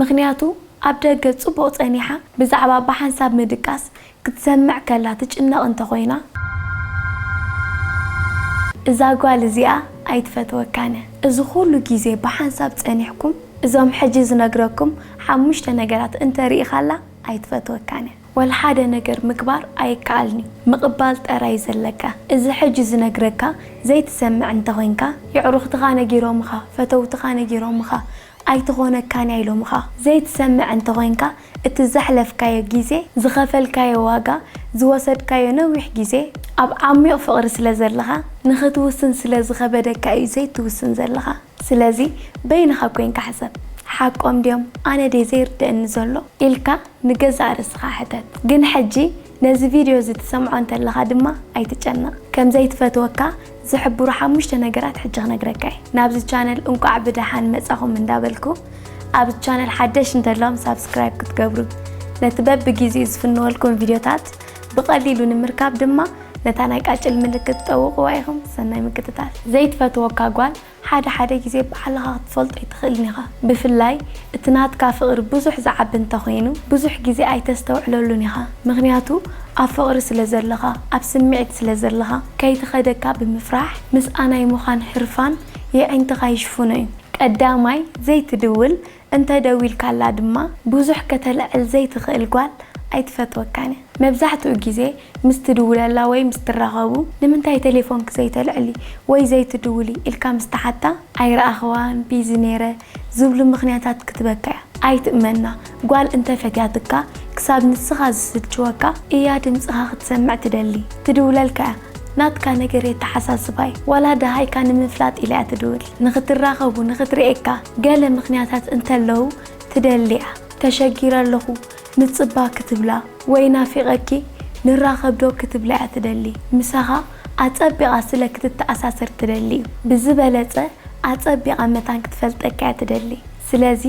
ምኽንያቱ ኣብ ደገ ጽቡቕ ጸኒሓ ብዛዕባ ብሓንሳብ ምድቃስ ክትሰምዕ ከላ ትጭነቕ እንተኾይና፣ እዛ ጓል እዚኣ ኣይትፈትወካን እያ። እዚ ኩሉ ግዜ ብሓንሳብ ጸኒሕኩም፣ እዞም ሕጂ ዝነግረኩም ሓሙሽተ ነገራት እንተሪኢኻላ ኣይትፈትወካን እያ። ወላ ሓደ ነገር ምግባር ኣይከኣልን እዩ። ምቕባል ጥራይ ዘለካ። እዚ ሕጂ ዝነግረካ ዘይትሰምዕ እንተኾይንካ፣ የዕሩኽትኻ ነጊሮምኻ፣ ፈተውትኻ ነጊሮምኻ፣ ኣይትኾነካን እያ ኢሎምኻ። ዘይትሰምዕ እንተኾይንካ፣ እቲ ዘሕለፍካዮ ግዜ፣ ዝኸፈልካዮ ዋጋ፣ ዝወሰድካዮ ነዊሕ ግዜ፣ ኣብ ዓሚቕ ፍቕሪ ስለ ዘለኻ፣ ንኽትውስን ስለ ዝኸበደካ እዩ ዘይትውስን ዘለኻ። ስለዚ በይንኻ ኮይንካ ሕሰብ። ሓቆም ድዮም? ኣነ ድየ ዘይርደኣኒ ዘሎ? ኢልካ ንገዛእ ርእስኻ ሕተት። ግን ሕጂ ነዚ ቪድዮ እዚ ትሰምዖ እንተለኻ ድማ ኣይትጨነቕ። ከም ዘይትፈትወካ ዝሕብሩ ሓሙሽተ ነገራት ሕጂ ክነግረካ እየ። ናብዚ ቻነል እንቋዕ ብደሓን መጻኹም እንዳበልኩ፣ ኣብዚ ቻነል ሓደሽ እንተለኹም ሳብስክራይብ ክትገብሩ፣ ነቲ በብግዜኡ ዝፍንወልኩም ቪድዮታት ብቐሊሉ ንምርካብ ድማ ነታ ናይ ቃጭል ምልክት ጠውቕዋ ኢኹም። ሰናይ ምክትታል። ዘይትፈትወካ ጓል ሓደ ሓደ ግዜ ባዕልኻ ክትፈልጦ ኣይትኽእልን ኢኻ። ብፍላይ እቲ ናትካ ፍቕሪ ብዙሕ ዝዓቢ እንተኾይኑ፣ ብዙሕ ግዜ ኣይተስተውዕለሉን ኢኻ። ምኽንያቱ ኣብ ፍቕሪ ስለ ዘለኻ፣ ኣብ ስምዒት ስለ ዘለኻ፣ ከይትኸደካ ብምፍራሕ፣ ምስኣ ናይ ምዃን ህርፋን የዒንትኻ ይሽፍኖ እዩ። ቀዳማይ፣ ዘይትድውል፣ እንተ ደዊልካላ ድማ ብዙሕ ከተልዕል ዘይትኽእል ጓል ኣይትፈትወካን እያ። መብዛሕትኡ ግዜ ምስ ትድውለላ ወይ ምስ ትራኸቡ፣ "ንምንታይ ቴሌፎንኪ ዘይተልዕሊ ወይ ዘይትድውሊ?" ኢልካ ምስ ትሓታ፣ "ኣይረኣኽዋን፣ ቢዚ ነይረ" ዝብሉ ምኽንያታት ክትበካ እያ። ኣይትእመና፣ ጓል እንተ ፈትያትካ፣ ክሳብ ንስኻ ዝስልችወካ እያ ድምጽኻ ክትሰምዕ ትደሊ። ትድውለልካ እያ፣ ናትካ ነገር የተሓሳስባ እዩ። ዋላ ደሃይካ ንምፍላጥ ኢላ እያ ትድውል። ንኽትራኸቡ፣ ንኽትርእየካ፣ ገለ ምኽንያታት እንተለዉ ትደሊ እያ። "ተሸጊረ ኣለኹ፣ ንጽባ" ክትብላ፣ ወይ "ናፊቐኪ፣ ንራኸብ ዶ?" ክትብላ እያ ትደሊ። ምሳኻ ኣጸቢቓ ስለ ክትተኣሳሰር ትደሊ እዩ። ብዝበለጸ ኣጸቢቓ መታን ክትፈልጠካ እያ ትደሊ። ስለዚ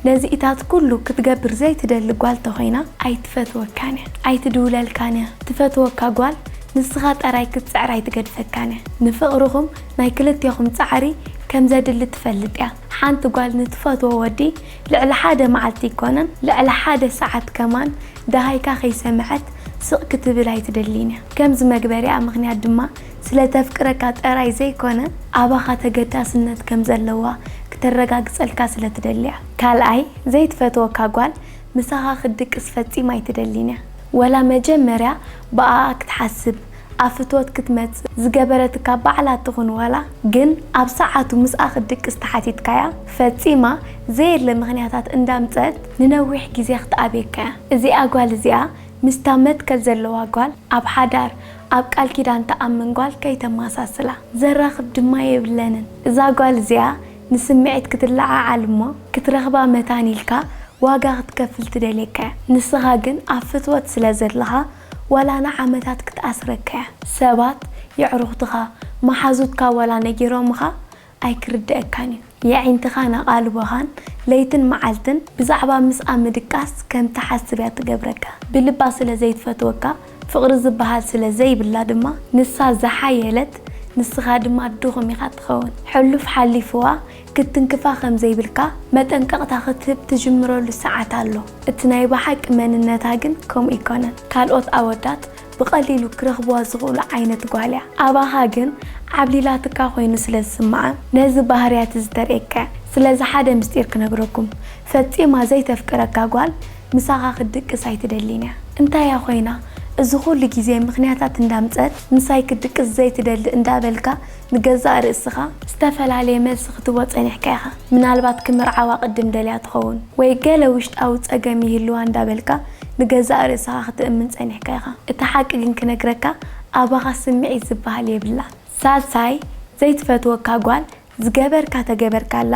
ነዚኢታት ኩሉ ክትገብር ዘይትደሊ ጓል ተኾይና ኣይትፈትወካን እያ፣ ኣይትድውለልካን እያ። ትፈትወካ ጓል ንስኻ ጠራይ ክትጽዕር ኣይትገድፈካን እያ። ንፍቕርኹም ናይ ክልቴኹም ጻዕሪ ከም ዘድሊ ትፈልጥ እያ። ሓንቲ ጓል ንትፈትዎ ወዲ ልዕሊ ሓደ መዓልቲ ይኮነን፣ ልዕሊ ሓደ ሰዓት ከማን ደሃይካ ከይሰምዐት ስቕ ክትብል ኣይትደልን እያ። ከምዚ መግበሪኣ ምኽንያት ድማ ስለ ተፍቅረካ ጥራይ ዘይኮነ፣ ኣባኻ ተገዳስነት ከም ዘለዋ ክተረጋግጸልካ ስለ ትደሊ እያ። ካልኣይ፣ ዘይትፈትወካ ጓል ምሳኻ ክትድቅስ ፈጺማ ኣይትደልን እያ። ወላ መጀመርያ ብኣኣ ክትሓስብ፣ ኣብ ፍትወት ክትመጽእ ዝገበረትካ ባዕላ ትኹን ዋላ፣ ግን ኣብ ሰዓቱ ምስኣ ክትድቅስ ተሓቲትካያ፣ ፈጺማ ዘየድለ ምኽንያታት እንዳምጸት ንነዊሕ ግዜ ክትኣብየካ እያ። እዚኣ ጓል እዚኣ ምስታ መትከል ዘለዋ ጓል፣ ኣብ ሓዳር፣ ኣብ ቃል ኪዳን ትኣምን ጓል ከይተመሳስላ። ዘራኽብ ድማ የብለንን። እዛ ጓል እዚኣ ንስምዒት ክትለዓዓል እሞ ክትረኽባ መታን ኢልካ ዋጋ ክትከፍል ትደልየካ እያ። ንስኻ ግን ኣብ ፍትወት ስለ ዘለኻ፣ ዋላ ንዓመታት ክትኣስረካ እያ። ሰባት፣ የዕሩኽትኻ፣ መሓዙትካ ዋላ ነጊሮምኻ፣ ኣይክርድኣካን እዩ። የዒንትኻን ኣቓልቦኻን ለይትን መዓልትን ብዛዕባ ምስኣ ምድቃስ ከም ትሓስብ እያ ትገብረካ። ብልባ ስለ ዘይትፈትወካ፣ ፍቕሪ ዝበሃል ስለ ዘይብላ ድማ፣ ንሳ ዝሓየለት፣ ንስኻ ድማ ድኹም ኢኻ ትኸውን። ሕሉፍ ሓሊፍዋ ክትትንክፋ ከም ዘይብልካ መጠንቀቕታ ክትህብ ትጅምረሉ ሰዓት ኣሎ። እቲ ናይ ብሓቂ መንነታ ግን ከምኡ ኣይኮነን። ካልኦት ኣወዳት ብቐሊሉ ክረኽብዋ ዝኽእሉ ዓይነት ጓል እያ። ኣባኻ ግን ዓብሊላትካ ኮይኑ ስለ ዝስምዓ፣ ነዚ ባህርያት እዚ ተርእየካ እያ። ስለዚ ሓደ ምስጢር ክነግረኩም፣ ፈጺማ ዘይተፍቅረካ ጓል ምሳኻ ክትድቅስ ኣይትደልን እያ። እንታይ እያ ኮይና? እዚ ኩሉ ግዜ ምኽንያታት እንዳምጸት ምሳይ ክትድቅስ ዘይትደሊ እንዳበልካ ንገዛእ ርእስኻ ዝተፈላለየ መልሲ ክትቦ ጸኒሕካ ኢኻ። ምናልባት ክምርዓዋ ቅድም ደልያ ትኸውን፣ ወይ ገለ ውሽጣዊ ጸገም ይህልዋ እንዳበልካ ንገዛእ ርእስኻ ክትእምን ጸኒሕካ ኢኻ። እቲ ሓቂ ግን ክነግረካ፣ ኣባኻ ስምዒት ዝበሃል የብላን። ሳልሳይ፣ ዘይትፈትወካ ጓል ዝገበርካ ተገበርካላ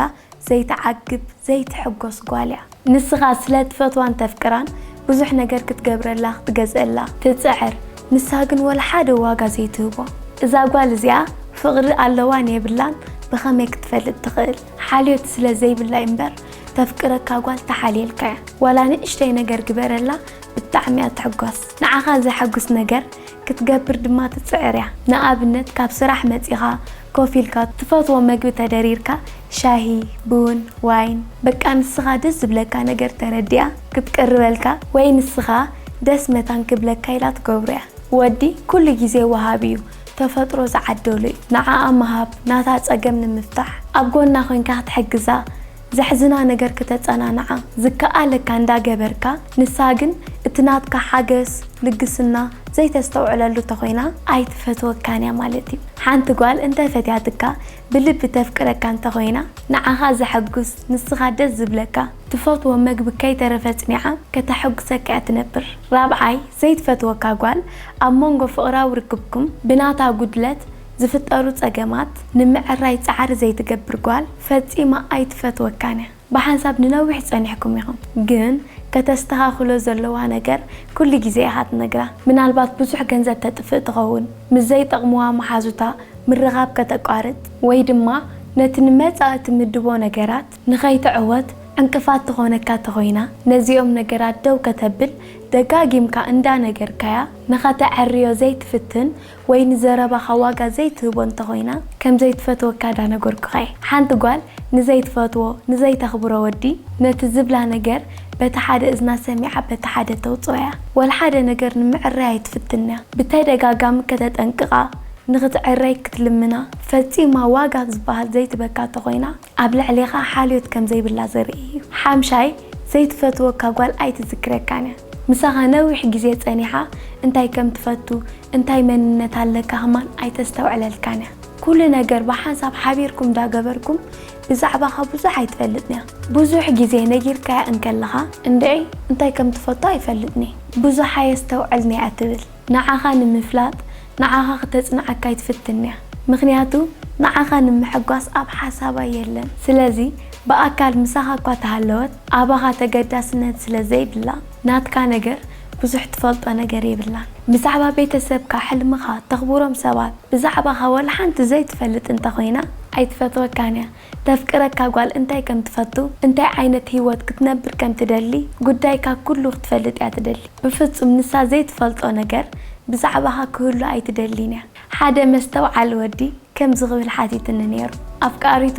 ዘይትዓግብ፣ ዘይትሕጎስ ጓል እያ። ንስኻ ስለ ትፈትዋን ተፍቅራን ብዙሕ ነገር ክትገብረላ፣ ክትገዝአላ ትጽዕር። ንሳ ግን ወላ ሓደ ዋጋ ዘይትህቦ። እዛ ጓል እዚኣ ፍቕሪ ኣለዋን የብላን ብኸመይ ክትፈልጥ ትኽእል? ሓልዮት ስለ ዘይብላ እምበር፣ ተፍቅረካ ጓል ተሓልየልካ እያ። ዋላ ንእሽተይ ነገር ግበረላ፣ ብጣዕሚ እያ ትሕጎስ። ንዓኻ ዘሐጉስ ነገር ክትገብር ድማ ትጽዕር እያ። ንኣብነት፣ ካብ ስራሕ መጺኻ ኮፍ ኢልካ ትፈትዎ መግቢ ተደሪርካ፣ ሻሂ፣ ቡን፣ ዋይን፣ በቃ ንስኻ ደስ ዝብለካ ነገር ተረዲኣ ክትቅርበልካ ወይ ንስኻ ደስ መታን ክብለካ ኢላ ትገብሮ እያ። ወዲ ኩሉ ግዜ ወሃቢ እዩ፣ ተፈጥሮ ዝዓደሎ እዩ። ንዓኣ ምሃብ፣ ናታ ጸገም ንምፍታሕ ኣብ ጎና ኮይንካ ክትሕግዛ፣ ዘሕዝና ነገር ክተጸናንዓ ዝከኣለካ እንዳገበርካ፣ ንሳ ግን እቲ ናትካ ሓገዝ፣ ልግስና ዘይተስተውዕለሉ ተኾይና ኣይትፈትወካን እያ ማለት እዩ። ሓንቲ ጓል እንተፈትያትካ ብልቢ ተፍቅረካ እንተኾይና፣ ንዓኻ ዘሐጉስ፣ ንስኻ ደስ ዝብለካ፣ ትፈትዎ መግቢ ከይተረፈ ጽኒዓ ከተሐጉሰካ እያ ትነብር። ራብዓይ፣ ዘይትፈትወካ ጓል ኣብ መንጎ ፍቕራዊ ርክብኩም ብናታ ጉድለት ዝፍጠሩ ጸገማት ንምዕራይ ጻዕሪ ዘይትገብር ጓል ፈጺማ ኣይትፈትወካን እያ። ብሓንሳብ ንነዊሕ ጸኒሕኩም ኢኹም፣ ግን ከተስተኻኽሎ ዘለዋ ነገር ኩሉ ግዜ ኢኻ ትነግራ። ምናልባት ብዙሕ ገንዘብ ተጥፍእ ትኸውን፣ ምስ ዘይጠቕምዋ መሓዙታ ምርኻብ ከተቋርጽ ወይ ድማ ነቲ ንመጻኢ ትምድቦ ነገራት ንኸይትዕወት ዕንቅፋት ትኾነካ ተኾይና፣ ነዚኦም ነገራት ደው ከተብል ደጋጊምካ እንዳነገርካያ ንኸተዐርዮ ዘይትፍትን ወይ ንዘረባኻ ዋጋ ዘይትህቦ እንተኾይና፣ ከም ዘይትፈትወካ ዳነገርኩኻ እየ። ሓንቲ ጓል ንዘይትፈትዎ፣ ንዘይተኽብሮ ወዲ ነቲ ዝብላ ነገር በቲ ሓደ እዝና ሰሚዓ በቲ ሓደ ተውጽኦ እያ። ወላ ሓደ ነገር ንምዕራይ ኣይትፍትን እያ። ብተደጋጋሚ ከተጠንቅቓ፣ ንኽትዕረይ ክትልምና፣ ፈጺማ ዋጋ ዝበሃል ዘይትበካ ተኾይና፣ ኣብ ልዕሌኻ ሓልዮት ከም ዘይብላ ዘርኢ እዩ። ሓምሻይ፣ ዘይትፈትወካ ጓል ኣይትዝክረካን እያ። ምሳኻ ነዊሕ ግዜ ጸኒሓ እንታይ ከም ትፈቱ፣ እንታይ መንነት ኣለካ ከማን ኣይተስተውዕለልካን እያ። ኩሉ ነገር ብሓንሳብ ሓቢርኩም እንዳገበርኩም ብዛዕባኻ ብዙሕ ኣይትፈልጥን እያ። ብዙሕ ግዜ ነጊርካያ እንከለኻ፣ እንድዒ እንታይ ከም ትፈቱ ኣይፈልጥን እየ፣ ብዙሕ ኣየስተውዕልን እያ ትብል። ንዓኻ ንምፍላጥ፣ ንዓኻ ክተጽንዓካ ኣይትፍትን እያ። ምኽንያቱ ንዓኻ ንምሕጓስ ኣብ ሓሳባ የለን። ስለዚ ብኣካል ምሳኻ እኳ ተሃለወት፣ ኣባኻ ተገዳስነት ስለ ዘይብላ፣ ናትካ ነገር ብዙሕ ትፈልጦ ነገር የብላን። ብዛዕባ ቤተሰብካ፣ ሕልምኻ፣ ተኽብሮም ሰባት ብዛዕባኻ ወላ ሓንቲ ዘይትፈልጥ እንተኾይና፣ ኣይትፈትወካን እያ። ተፍቅረካ ጓል እንታይ ከም ትፈቱ፣ እንታይ ዓይነት ህይወት ክትነብር ከም ትደሊ፣ ጉዳይካ ኩሉ ክትፈልጥ እያ ትደሊ። ብፍጹም ንሳ ዘይትፈልጦ ነገር ብዛዕባኻ ክህሉ ኣይትደልን እያ። ሓደ መስተውዓሊ ወዲ ከምዚ ክብል ሓቲትኒ ነይሩ። ኣፍቃሪቱ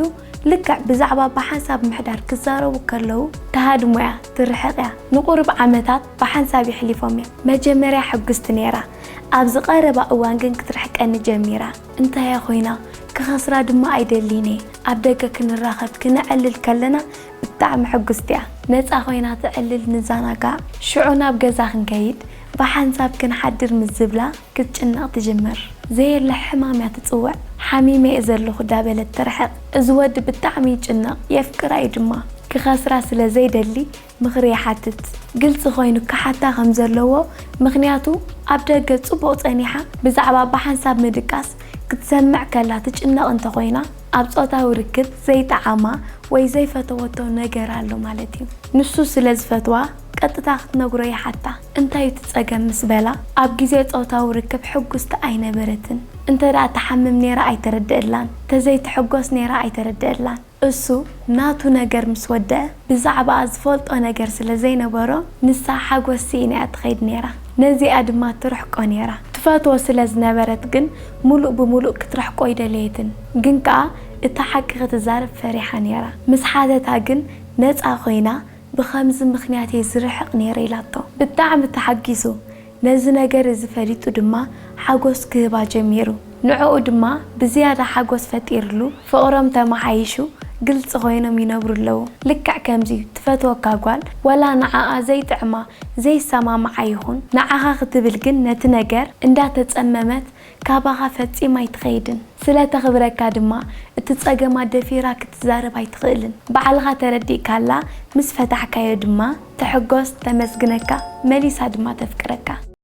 ልክዕ ብዛዕባ ብሓንሳብ ምሕዳር ክዛረቡ ከለዉ ትሃድሞ እያ፣ ትርሕቕ እያ። ንቁሩብ ዓመታት ብሓንሳብ የሕሊፎም እዮም። መጀመርያ ሕጉስቲ ነይራ፣ ኣብዚ ቀረባ እዋን ግን ክትርሕቀኒ ጀሚራ። እንታይ እያ ኮይና? ክኸስራ ድማ ኣይደልይን እየ። ኣብ ደገ ክንራኸብ፣ ክነዕልል ከለና ብጣዕሚ ሕጉስቲ እያ። ነጻ ኮይና ትዕልል፣ ንዘናጋዕ። ሽዑ ናብ ገዛ ክንከይድ፣ ብሓንሳብ ክንሓድር ምስ ዝብላ ክትጭነቕ ትጅምር። ዘየለ ሕማም እያ ትጽውዕ። ሓሚመ እየ ዘለኹ ዳበለት ትርሕቕ። እዚ ወዲ ብጣዕሚ ይጭነቕ፣ የፍቅራ እዩ ድማ። ክኸስራ ስለ ዘይደሊ ምኽሪ ይሓትት። ግልጺ ኮይኑ ክሓታ ከም ዘለዎ፣ ምኽንያቱ ኣብ ደገ ጽቡቕ ጸኒሓ ብዛዕባ ብሓንሳብ ምድቃስ ክትሰምዕ ከላ ትጭነቕ እንተኾይና፣ ኣብ ጾታዊ ርክብ ዘይጠዓማ ወይ ዘይፈተወቶ ነገር ኣሎ ማለት እዩ። ንሱ ስለ ዝፈትዋ ቀጥታ ክትነግሮ ይሓታ። እንታይ እዩ እቲ ጸገም ምስ በላ፣ ኣብ ግዜ ጾታዊ ርክብ ሕጉስቲ ኣይነበረትን። እንተ ደኣ ትሓምም ነይራ ኣይተረድእላን፣ ተዘይትሕጎስ ነይራ ኣይተረድእላን። እሱ ናቱ ነገር ምስ ወደአ፣ ብዛዕባኣ ዝፈልጦ ነገር ስለ ዘይነበሮ፣ ንሳ ሓጎስ ስኢና እያ ትኸይድ ነይራ። ነዚኣ ድማ ትርሕቆ ነይራ። ትፈትዎ ስለ ዝነበረት ግን፣ ምሉእ ብምሉእ ክትርሕቆ ኣይደለየትን። ግን ከኣ፣ እቲ ሓቂ ክትዛረብ ፈሪሓ ነይራ። ምስ ሓተታ ግን፣ ነጻ ኮይና፣ "ብኸምዚ ምኽንያት እየ ዝርሕቕ ነይረ" ኢላቶ። ብጣዕሚ ተሓጊሱ። ነዚ ነገር እዚ ፈሊጡ ድማ ሓጎስ ክህባ ጀሚሩ። ንዕኡ ድማ ብዝያዳ ሓጎስ ፈጢርሉ፣ ፍቕሮም ተመሓይሹ፣ ግልጺ ኮይኖም ይነብሩ ኣለዉ። ልክዕ ከምዚ ትፈትወካ ጓል፣ ወላ ንዓኣ ዘይጥዕማ፣ ዘይሰማምዓ ይኹን፣ ንዓኻ ክትብል ግን ነቲ ነገር እንዳተጸመመት ካባኻ ፈጺማ ኣይትኸይድን። ስለ ተኽብረካ ድማ እቲ ጸገማ ደፊራ ክትዛረብ ኣይትኽእልን። ባዕልኻ ተረዲእካላ ምስ ፈታሕካዮ ድማ ትሕጎስ፣ ተመስግነካ፣ መሊሳ ድማ ተፍቅረካ።